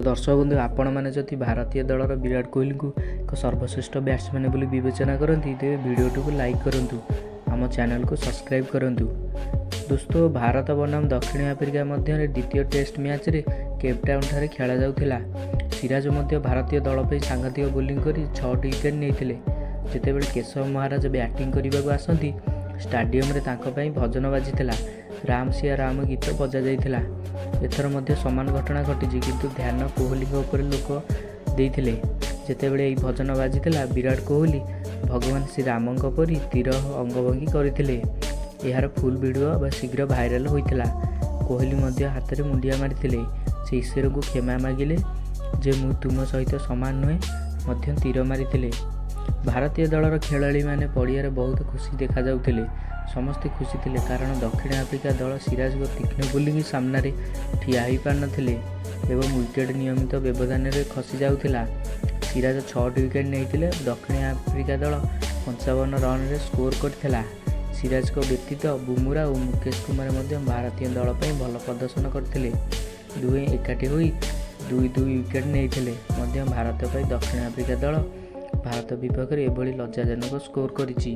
ଦର୍ଶକ ବନ୍ଧୁ, ଆପଣମାନେ ଯଦି ଭାରତୀୟ ଦଳର ବିରାଟ କୋହଲିଙ୍କୁ ଏକ ସର୍ବଶ୍ରେଷ୍ଠ ବ୍ୟାଟ୍ସମ୍ୟାନ୍ ବୋଲି ବିବେଚନା କରନ୍ତି, ତେବେ ଭିଡ଼ିଓଟିକୁ ଲାଇକ୍ କରନ୍ତୁ, ଆମ ଚ୍ୟାନେଲକୁ ସବସ୍କ୍ରାଇବ୍ କରନ୍ତୁ। ଦୋସ୍ତ, ଭାରତ ବନାମ ଦକ୍ଷିଣ ଆଫ୍ରିକା ମଧ୍ୟରେ ଦ୍ୱିତୀୟ ଟେଷ୍ଟ ମ୍ୟାଚ୍ରେ କେପଟାଉନଠାରେ ଖେଳାଯାଉଥିଲା। ସିରାଜ ମଧ୍ୟ ଭାରତୀୟ ଦଳ ପାଇଁ ସାଂଘାତିକ ବୋଲିଂ କରି ଛଅଟି ୱିକେଟ୍ ନେଇଥିଲେ। ଯେତେବେଳେ କେଶବ ମହାରାଜ ବ୍ୟାଟିଂ କରିବାକୁ ଆସନ୍ତି, ଷ୍ଟାଡିୟମରେ ତାଙ୍କ ପାଇଁ ଭଜନ ବାଜିଥିଲା। ରାମ ସିୟା ରାମ ଗୀତ ବଜାଯାଇଥିଲା। ଏଥର ମଧ୍ୟ ସମାନ ଘଟଣା ଘଟିଛି, କିନ୍ତୁ ଧ୍ୟାନ କୋହଲିଙ୍କ ଉପରେ ଲୋକ ଦେଇଥିଲେ। ଯେତେବେଳେ ଏହି ଭଜନ ବାଜିଥିଲା, ବିରାଟ କୋହଲି ଭଗବାନ ଶ୍ରୀରାମଙ୍କ ପରି ତୀର ଅଙ୍ଗଭଙ୍ଗୀ କରିଥିଲେ। ଏହାର ଫୁଲ୍ ଭିଡ଼ିଓ ଶୀଘ୍ର ଭାଇରାଲ ହୋଇଥିଲା। କୋହଲି ମଧ୍ୟ ହାତରେ ମୁଣ୍ଡିଆ ମାରିଥିଲେ। ସେ ଈଶ୍ୱରଙ୍କୁ କ୍ଷମା ମାଗିଲେ ଯେ ମୁଁ ତୁମ ସହିତ ସମାନ ନୁହେଁ, ମଧ୍ୟ ତୀର ମାରିଥିଲେ। ଭାରତୀୟ ଦଳର ଖେଳାଳିମାନେ ପଡ଼ିଆରେ ବହୁତ ଖୁସି ଦେଖାଯାଉଥିଲେ। ସମସ୍ତେ ଖୁସି ଥିଲେ, କାରଣ ଦକ୍ଷିଣ ଆଫ୍ରିକା ଦଳ ସିରାଜଙ୍କ ତୀକ୍ଷ୍ଣ ବୋଲିଂ ସାମ୍ନାରେ ଠିଆ ହୋଇପାରିନଥିଲେ ଏବଂ ୱିକେଟ୍ ନିୟମିତ ବ୍ୟବଧାନରେ ଖସି ଯାଉଥିଲା। ସିରାଜ ଛଅଟି ୱିକେଟ୍ ନେଇଥିଲେ। ଦକ୍ଷିଣ ଆଫ୍ରିକା ଦଳ 55 ରନରେ ସ୍କୋର କରିଥିଲା। ସିରାଜଙ୍କ ବ୍ୟତୀତ ବୁମରା ଓ ମୁକେଶ କୁମାର ମଧ୍ୟ ଭାରତୀୟ ଦଳ ପାଇଁ ଭଲ ପ୍ରଦର୍ଶନ କରିଥିଲେ। ଦୁହେଁ ଏକାଠି ହୋଇ ଦୁଇ ଦୁଇ ୱିକେଟ୍ ନେଇଥିଲେ ମଧ୍ୟ ଭାରତ ପାଇଁ ଦକ୍ଷିଣ ଆଫ୍ରିକା ଦଳ ଭାରତ ବିପକ୍ଷରେ ଏଭଳି ଲଜ୍ଜାଜନକ ସ୍କୋର କରିଛି।